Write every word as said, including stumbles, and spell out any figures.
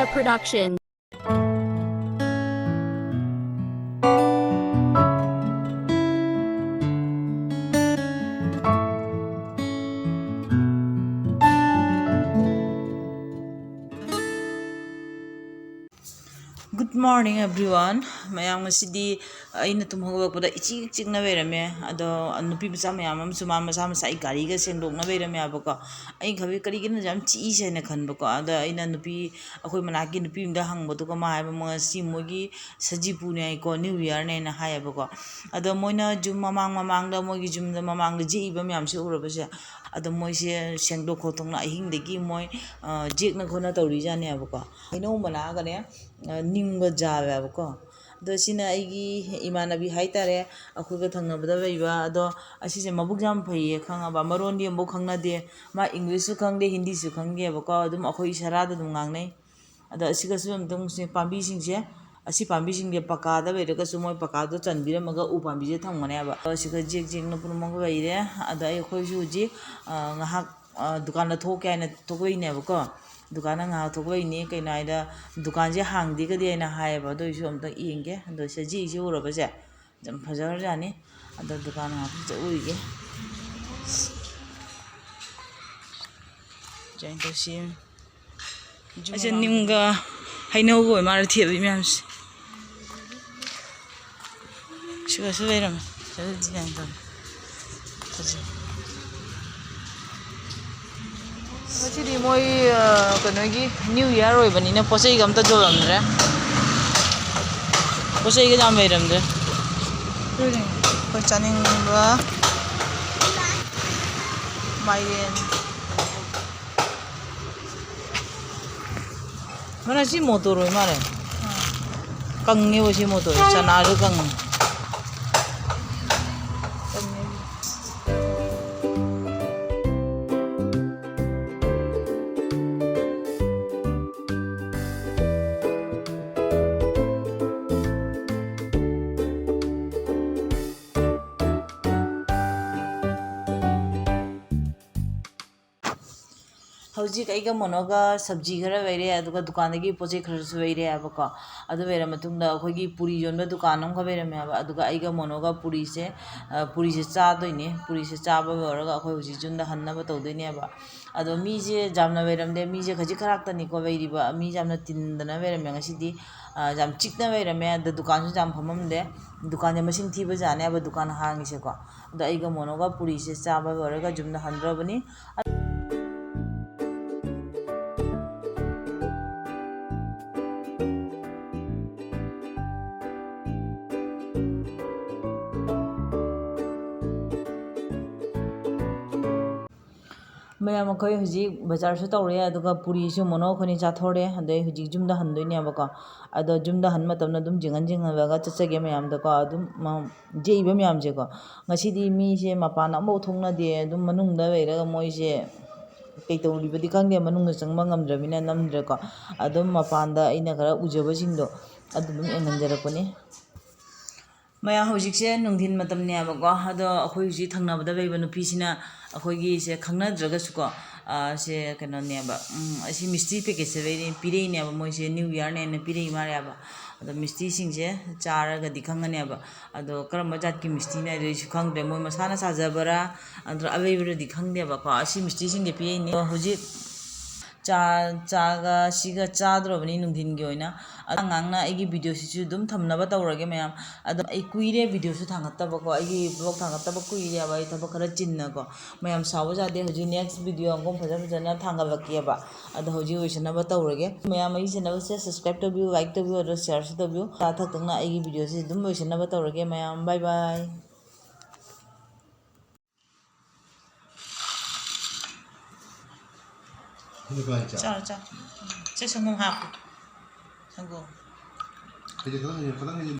Production. Good morning, everyone. ꯃꯌꯥꯝ, ꯉꯁꯤꯗꯤ ꯑꯩꯅ ꯇꯨꯝ ꯍꯧꯒꯠꯂꯛꯄꯗ ꯏꯆꯤꯛ ꯆꯤꯛꯅ ꯂꯩꯔꯝꯃꯦ꯫ ꯑꯗꯣ ꯅꯨꯄꯤ ꯃꯆꯥ ꯃꯌꯥꯝ ꯑꯃꯁꯨ ꯃꯥ ꯃꯁꯥ ꯃꯁꯥꯒꯤ ꯒꯥꯔꯤꯒ ꯁꯦꯡꯗꯣꯛꯅ ꯂꯩꯔꯝꯃꯦ ꯍꯥꯏꯕꯀꯣ꯫ ꯑꯩꯅ ꯈꯜꯂꯤ, "ꯀꯔꯤꯒꯤꯅꯣ ꯌꯥꯝ ꯆꯤꯛꯏꯁꯦ?" ꯍꯥꯏꯅ ꯈꯟꯕꯀꯣ꯫ ꯑꯗ ꯑꯩꯅ ꯅꯨꯄꯤ, ꯑꯩꯈꯣꯏ ꯃꯅꯥꯛꯀꯤ ꯅꯨꯄꯤ ꯑꯃꯗ ꯍꯪꯕꯗꯨꯒ ꯃꯥ ꯍꯥꯏꯕ, ꯉꯁꯤ ꯃꯣꯏꯒꯤ ꯁꯖꯤꯕꯨꯅꯦ ꯍꯥꯏꯀꯣ, New Yearꯅꯦꯅ ꯍꯥꯏꯌꯦꯕꯀꯣ꯫ ꯑꯗꯣ ꯃꯣꯏꯅ ꯌꯨꯝ ꯃꯃꯥꯡ ꯃꯃꯥꯡꯗ, ꯃꯣꯏꯒꯤ ꯌꯨꯝꯗ ꯃꯃꯥꯡꯗ ꯌꯦꯛꯏꯕ ꯃꯌꯥꯝꯁꯦ ꯎꯔꯕꯁꯦ, ꯑꯗꯣ ꯃꯣꯏꯁꯦ ꯁꯦꯡꯗꯣꯛ ꯈꯣꯠꯇꯣꯛꯅ ꯑꯍꯤꯡꯗꯒꯤ ꯃꯣꯏ, ꯑ, ꯌꯦꯛꯅ ꯈꯣꯠꯅ ꯇꯧꯔꯤꯖꯥꯠꯅꯦꯕꯀꯣ꯫ ꯍꯩꯅꯧ ꯃꯅꯥꯒꯅꯦ, ꯑ, ꯅꯤꯡꯕ ꯌꯥꯜꯂꯦꯕꯀꯣ꯫ ꯑꯗꯣ ꯁꯤꯅ ꯑꯩꯒꯤ ꯏꯃꯥꯟꯅꯕꯤ ꯍꯥꯏꯇꯥꯔꯦ, ꯑꯩꯈꯣꯏꯒ ꯊꯪꯅꯕꯗ ꯂꯩꯕ꯫ ꯑꯗꯣ ꯑꯁꯤꯁꯦ ꯃꯕꯨꯛ ꯌꯥꯝ ꯐꯩꯌꯦ, ꯈꯪꯉꯕ? ꯃꯔꯣꯟꯗꯤ ꯑꯃꯨꯛ ꯈꯪꯅꯗꯦ, ꯃꯥ Englishꯁꯨ ꯈꯪꯗꯦ, ꯍꯤꯟꯗꯤꯁꯨ ꯈꯪꯗꯦꯕꯀꯣ꯫ ꯑꯗꯨꯝ ꯑꯩꯈꯣꯏ ꯏꯁꯥꯔꯥꯗ ꯑꯗꯨꯝ ꯉꯥꯡꯅꯩ꯫ ꯑꯗꯣ ꯑꯁꯤꯒꯁꯨ ꯑꯝꯇꯪ ꯁꯤ ꯄꯥꯝꯕꯤꯁꯤꯡꯁꯦ, ꯑꯁꯤ ꯄꯥꯝꯕꯤꯁꯤꯡꯁꯦ ꯄꯀꯥꯗ ꯂꯩꯔꯒꯁꯨ ꯃꯣꯏ ꯄꯀꯥꯗꯣ ꯆꯟꯕꯤꯔꯝꯃꯒ ꯎ ꯄꯥꯝꯕꯤꯁꯦ ꯊꯝꯒꯅꯦꯕ꯫ ꯑꯗꯣ ꯑꯁꯤꯒ ꯖꯦꯛ ꯖꯦꯛꯅ ꯄꯨꯝꯅꯃꯛ ꯂꯩꯔꯦ꯫ ꯑꯗ ꯑꯩꯈꯣꯏꯁꯨ ꯍꯧꯖꯤꯛ, ꯑ, ꯉꯥꯏꯍꯥꯛ, ꯑ, ꯗꯨꯀꯥꯟꯗ ꯊꯣꯛꯀꯦ ꯍꯥꯏꯅ ꯊꯣꯛꯂꯛꯏꯅꯦꯕꯀꯣ꯫ ꯗꯨꯀꯥꯟꯗ ꯉꯥꯏꯍꯥꯛ ꯊꯣꯛꯂꯛꯏꯅꯦ, ꯀꯩꯅꯣ ꯍꯥꯏꯗ ꯗꯨꯀꯥꯟꯁꯦ ꯍꯥꯡꯗꯦꯒꯗꯤ ꯍꯥꯏꯅ ꯍꯥꯏꯌꯦꯕ꯫ ꯑꯗꯨ ꯑꯣꯏꯁꯨ ꯑꯝꯇ ꯌꯦꯡꯒꯦ꯫ ꯑꯗꯣ ꯁꯦ ꯖꯦꯛꯁꯦ ꯎꯔꯕꯁꯦ ꯌꯥꯝ ꯐꯖꯈ꯭ꯔꯖꯥꯠꯅꯤ꯫ ꯑꯗꯣ ꯗꯨꯀꯥꯟ ꯉꯥꯛꯇ ꯆꯠꯂꯨꯈꯤꯒꯦ꯫ ꯁꯨꯃꯥꯏꯅ ꯇꯧꯁꯤ꯫ ꯑꯁꯦ ꯅꯤꯝꯒ ꯍꯩꯅꯧꯒ ꯑꯣꯏ ꯃꯥꯜꯂꯦ ꯊꯦꯠꯂꯤ ꯃꯌꯥꯝꯁꯦ꯫ ꯁꯤꯒꯁꯨ ꯂꯩꯔꯝꯃꯦ꯫ ꯐꯖꯅ design ꯇꯧꯔꯦ꯫ ꯐꯖꯩ꯫ ꯉꯁꯤꯗꯤ ꯃꯣꯏ, ꯑ, ꯀꯩꯅꯣꯒꯤ New Year ꯑꯣꯏꯕꯅꯤꯅ ꯄꯣꯠ ꯆꯩꯒ ꯑꯝꯇ ꯌꯣꯜꯂꯝꯗ꯭ꯔꯦ꯫ ꯄꯣꯠ ꯆꯩꯒ ꯌꯥꯝ ꯂꯩꯔꯝꯗ꯭ꯔꯦ꯫ ꯑꯗꯨꯅꯦ ꯑꯩꯈꯣꯏ ꯆꯥꯅꯤꯡꯕ ꯃꯥꯏꯔꯦꯟ꯫ ꯃꯅꯥ ꯁꯤ ꯃꯣꯇꯣꯔ ꯑꯣꯏ ꯃꯥꯜꯂꯦ꯫ ꯀꯪꯉꯦꯕ ꯁꯤ ꯃꯣꯇꯣꯔꯁꯦ, ꯆꯅꯥꯁꯨ ꯀꯪꯉꯦ꯫ ꯍꯧꯖꯤꯛ ꯑꯩꯒ ꯃꯣꯅꯣꯒ ꯁꯕꯖꯤ ꯈꯔ ꯂꯩꯔꯦ, ꯑꯗꯨꯒ ꯗꯨꯀꯥꯟꯗꯒꯤ ꯄꯣꯠ ꯆꯩ ꯈꯔꯁꯨ ꯂꯩꯔꯦ ꯍꯥꯏꯕꯀꯣ꯫ ꯑꯗꯨ ꯂꯩꯔ ꯃꯇꯨꯡꯗ ꯑꯩꯈꯣꯏꯒꯤ ꯄꯨꯔꯤ ꯌꯣꯟꯕ ꯗꯨꯀꯥꯟ ꯑꯃꯈꯛ ꯂꯩꯔꯝꯃꯦ ꯍꯥꯏꯕ꯫ ꯑꯗꯨꯒ ꯑꯩꯒ ꯃꯣꯅꯣꯒ ꯄꯨꯔꯤꯁꯦ, ꯑ, ꯄꯨꯔꯤꯁꯦ ꯆꯥꯗꯣꯏꯅꯦ꯫ ꯄꯨꯔꯤꯁꯦ ꯆꯥꯕ ꯂꯣꯏꯔꯒ ꯑꯩꯈꯣꯏ ꯍꯧꯖꯤꯛ ꯌꯨꯝꯗ ꯍꯟꯅꯕ ꯇꯧꯗꯣꯏꯅꯦꯕ꯫ ꯑꯗꯣ ꯃꯤꯁꯦ ꯌꯥꯝꯅ ꯂꯩꯔꯝꯗꯦ, ꯃꯤꯁꯦ ꯈꯖꯤꯛ ꯈꯔꯥꯛꯇꯅꯤꯀꯣ ꯂꯩꯔꯤꯕ, ꯃꯤ ꯌꯥꯝꯅ ꯇꯤꯟꯗꯅ ꯂꯩꯔꯝꯃꯦ ꯉꯁꯤꯗꯤ꯫ ꯑ, ꯌꯥꯝ ꯆꯤꯛꯅ ꯂꯩꯔꯝꯃꯦ꯫ ꯑꯗ ꯗꯨꯀꯥꯟꯁꯨ ꯌꯥꯝ ꯐꯝꯃꯝꯗꯦ, ꯗꯨꯀꯥꯟꯁꯦ ꯃꯁꯤꯡ ꯊꯤꯕ ꯖꯥꯠꯅꯦꯕ ꯗꯨꯀꯥꯟ ꯍꯥꯡꯉꯤꯁꯦꯀꯣ꯫ ꯑꯗꯣ ꯑꯩꯒ ꯃꯣꯅꯣꯒ ꯄꯨꯔꯤꯁꯦ ꯆꯥꯕ ꯂꯣꯏꯔꯒ ꯌꯨꯝꯗ ꯍꯟꯗ꯭ꯔꯕꯅꯤ꯫ ꯃꯌꯥꯝ, ꯑꯩꯈꯣꯏ ꯍꯧꯖꯤꯛ ꯕꯖꯥꯔꯁꯨ ꯇꯧꯔꯦ, ꯑꯗꯨꯒ ꯄꯨꯔꯤꯁꯨ ꯃꯣꯅꯣ ꯑꯩꯈꯣꯏꯅꯤ ꯆꯥꯊꯣꯔꯦ꯫ ꯑꯗꯩ ꯍꯧꯖꯤꯛ ꯌꯨꯝꯗ ꯍꯟꯗꯣꯏꯅꯦꯕꯀꯣ꯫ ꯑꯗꯣ ꯌꯨꯝꯗ ꯍꯟ ꯃꯇꯝꯗ ꯑꯗꯨꯝ ꯌꯦꯡꯍꯟ ꯌꯦꯡꯍꯜꯂꯒ ꯆꯠꯆꯒꯦ ꯃꯌꯥꯝꯗꯀꯣ꯫ ꯑꯗꯨꯝ ꯃ-, ꯌꯦꯛꯏꯕ ꯃꯌꯥꯝꯁꯦꯀꯣ, ꯉꯁꯤꯗꯤ ꯃꯤꯁꯦ ꯃꯄꯥꯟ ꯑꯃꯐꯥꯎ ꯊꯣꯛꯅꯗꯦ꯫ ꯑꯗꯨꯝ ꯃꯅꯨꯡꯗ ꯂꯩꯔꯒ ꯃꯣꯏꯁꯦ ꯀꯩꯇꯧꯔꯤꯕꯗꯤ ꯈꯪꯗꯦ, ꯃꯅꯨꯡꯗ ꯆꯪꯕ ꯉꯝꯗ꯭ꯔꯕꯅꯤꯅ ꯅꯝꯗ꯭ꯔꯦꯀꯣ꯫ ꯑꯗꯨꯝ ꯃꯄꯥꯟꯗ ꯑꯩꯅ ꯈꯔ ꯎꯖꯕꯁꯤꯡꯗꯣ ꯑꯗꯨ ꯑꯗꯨꯝ ꯌꯦꯡꯍꯟꯖꯔꯛꯄꯅꯤ꯫ ꯃꯌꯥꯝ, ꯍꯧꯖꯤꯛꯁꯦ ꯅꯨꯡꯊꯤꯟ ꯃꯇꯝꯅꯦꯕꯀꯣ꯫ ꯑꯗꯣ ꯑꯩꯈꯣꯏ ꯍꯧꯖꯤꯛ ꯊꯪꯅꯕꯗ ꯂꯩꯕ ꯅꯨꯄꯤꯁꯤꯅ ꯑꯩꯈꯣꯏꯒꯤꯁꯦ ꯈꯪꯅꯗ꯭ꯔꯒꯁꯨꯀꯣ, ꯑ, ꯁꯦ ꯀꯩꯅꯣꯅꯦꯕ, ꯎꯝ, ꯑꯁꯤ ꯃꯤꯁꯇꯤ ꯄꯦꯀꯦꯠꯁꯦ ꯂꯩꯔꯤ-, ꯄꯤꯔꯛꯏꯅꯦꯕ꯫ ꯃꯣꯏꯁꯦ ꯅ꯭ꯌꯨ ꯏꯌꯥꯔꯅꯦꯅ ꯄꯤꯔꯛꯏ ꯃꯥꯜꯂꯦꯕ꯫ ꯑꯗꯣ ꯃꯤꯁꯇꯤꯁꯤꯡꯁꯦ ꯆꯥꯔꯒꯗꯤ ꯈꯪꯒꯅꯦꯕ꯫ ꯑꯗꯣ ꯀꯔꯝꯕ ꯖꯥꯠꯀꯤ ꯃꯤꯁꯇꯤꯅꯣ ꯍꯥꯏꯗꯣ ꯑꯩꯁꯨ ꯈꯪꯗ꯭ꯔꯦ꯫ ꯃꯣꯏ ꯃꯁꯥꯅ ꯁꯥꯖꯕꯔꯥ ꯅꯠꯇ꯭ꯔꯒ ꯑꯂꯩꯕꯔꯗꯤ ꯈꯪꯗꯦꯕꯀꯣ꯫ ꯑꯁꯤ ꯃꯤꯁꯇꯤꯁꯤꯡꯁꯦ ꯄꯤꯔꯛꯏꯅꯦ꯫ ꯑꯗꯣ ꯍꯧꯖꯤꯛ ꯆꯥ, ꯆꯥꯒ ꯁꯤꯒ ꯆꯥꯗ꯭ꯔꯕꯅꯤ ꯅꯨꯡꯊꯤꯟꯒꯤ ꯑꯣꯏꯅ꯫ ꯑꯗꯣ ꯑꯉꯥꯡꯅ ꯑꯩꯒꯤ ꯚꯤꯗꯤꯑꯣꯁꯤꯁꯨ ꯑꯗꯨꯝ ꯊꯝꯅꯕ ꯇꯧꯔꯒꯦ ꯃꯌꯥꯝ꯫ ꯑꯗꯣ ꯑꯩ ꯀꯨꯏꯔꯦ ꯚꯤꯗꯤꯑꯣꯁꯨ ꯊꯥꯡꯒꯠꯇꯕꯀꯣ, ꯑꯩꯒꯤ ꯕ꯭ꯂꯣꯒ ꯊꯥꯡꯒꯠꯇꯕ ꯀꯨꯏꯔꯦꯕ, ꯑꯩ ꯊꯕꯛ ꯈꯔ ꯆꯤꯟꯅꯀꯣ꯫ ꯃꯌꯥꯝ ꯁꯥꯎꯕ ꯌꯥꯗꯦ, ꯍꯧꯖꯤꯛ ꯅꯦꯛꯁ ꯚꯤꯗꯤꯑꯣ ꯑꯃꯨꯛ ꯐꯖ ꯐꯖꯅ ꯊꯥꯡꯒꯠꯂꯛꯀꯦꯕ꯫ ꯑꯗꯣ ꯍꯧꯖꯤꯛ ꯂꯣꯏꯁꯤꯟꯅꯕ ꯇꯧꯔꯒꯦ꯫ ꯃꯌꯥꯝ ꯑꯩꯒꯤ ꯆꯦꯅꯦꯜꯁꯦ ꯁꯕꯁꯀ꯭ꯔꯥꯏꯕ ꯇꯧꯕꯤꯌꯨ, ꯂꯥꯏꯛ ꯇꯧꯕꯤꯌꯨ, ꯑꯗꯣ ꯁꯤꯌꯥꯔꯁꯨ ꯇꯧꯕꯤꯌꯨ꯫ ꯆꯥ ꯊꯛꯇꯪꯅ ꯑꯩꯒꯤ ꯚꯤꯗꯤꯑꯣꯁꯦ ꯑꯗꯨꯝ ꯂꯣꯏꯁꯤꯟꯅꯕ ꯇꯧꯔꯒꯦ ꯃꯌꯥꯝ꯫ ꯕꯥꯏ ꯕꯥꯏ꯫ ꯁꯤꯅ ꯀꯃꯥꯏꯅ ꯆꯥ? ꯆꯥꯔꯣ, ꯆꯥꯔꯣ꯫ ꯁꯦ, ꯁꯪꯒꯣꯝ ꯍꯥꯞꯄꯣ꯫ ꯁꯪꯒꯣꯝ꯫ ꯁꯤꯗꯤ ꯈꯤꯇꯪ ꯍꯩꯖꯤꯜ-, ꯈꯤꯇꯪ ꯍꯩꯖꯤꯜꯂꯨ꯫